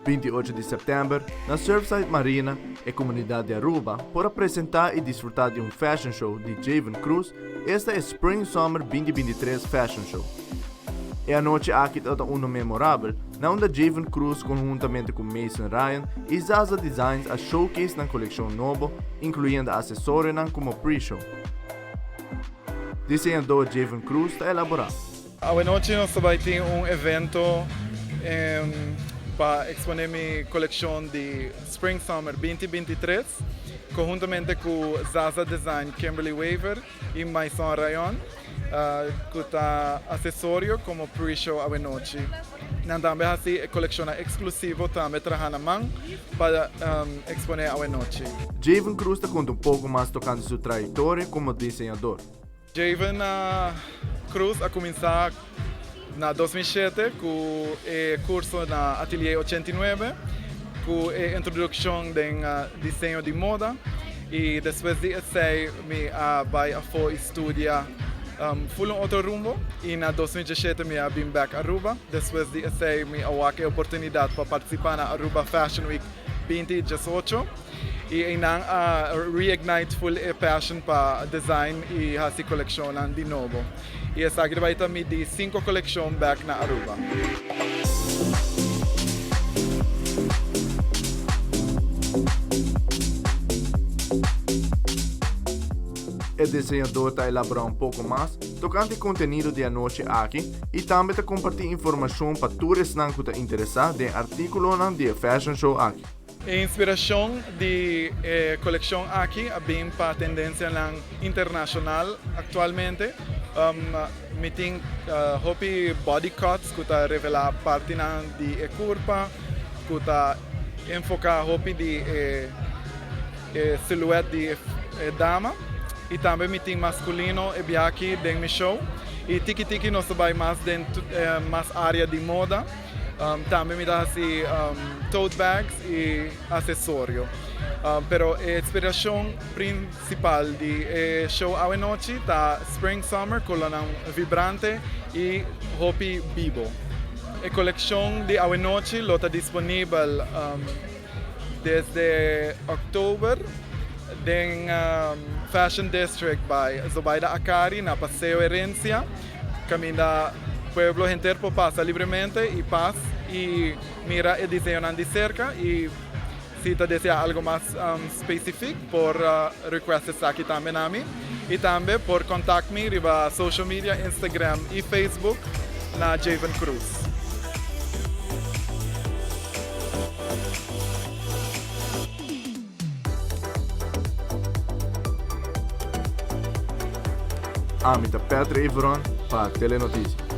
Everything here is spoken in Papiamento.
28 di sèptèmber, na Surfside Marina, e komunidat di Aruba por a presentá i disfrutá di un fashion show di Javen Cruz, esta e Spring Summer 2023 Fashion Show. E anochi aki tabata uno memorabel, na unda Javen Cruz konhuntamente ku Mason Ryan i Zaza Designs a showcase nan kolekshon nobo, inkluyendo asesorionan komo pre-show. Diseñadó Javen Cruz ta elaborá. Awenochi nos ta bai tin un evento pa expone mi coleccion di Spring Summer 2023 conhuntamente cu Zaza Design Kimberly Wever y Maison Rayon cu ta accesorio como pre-show awenochi. Nan tambe haci e coleccionnan exclusivo tambe traha na man pa expone awenochi. Javen Cruz ta conta un poco mas tocante su trayectoria como diseñador. Javen Cruz a kuminsá na 2007 ku e kurso na Atelier 89 ku e introdukshon den diseño di moda i despues di esei mi a bai afó i studia ful un otro rumbo i na 2017 mi a bin bèk Aruba. Despues di esei mi a wak e oportunidat pa partisipá na Aruba Fashion Week 2018. I einan a reignite full e passion pa design i hasi kolekshonnan di nobo. I esaki ta bai ta mi di sinku kolekshon bek na Aruba. E diseñador ta elaborá un poko mas tokante e kontenido di anochi aki i tambe ta kompartí informashon pa tur esnan ku ta interesá den artíkulonan di e fashion show aki. E inspirashon di e kolekshon aki a bin pa tendensianan internashonal aktualmente. Mi tin hopi body cuts ku ta revelá partinan di e kurpa, ku ta enfoká hopi di e siluèt di e dama. I tambe mi tin maskulino e biaha aki den mi show. I tiki tiki nos ta bai mas den mas área di moda. Tambe mi ta hasi tote bags i asesorio. Pero e inspirashon prinsipal di e show awenochi ta Spring Summer, kolornan vibrante i hopi bibo. E kolekshon di awenochi lo ta disponibel desde òktober den Fashion District by Zobaida Akari na Paseo Herencia. Kaminda pueblo henter por pasa libremente i pas i mira e diseñonan di serka i si ta desea algo mas specific por request esaki tambe na mi i tambe por contact mi riba social media Instagram i Facebook na Javen Cruz. Ami ta Patrick Everon pa Telenoticia.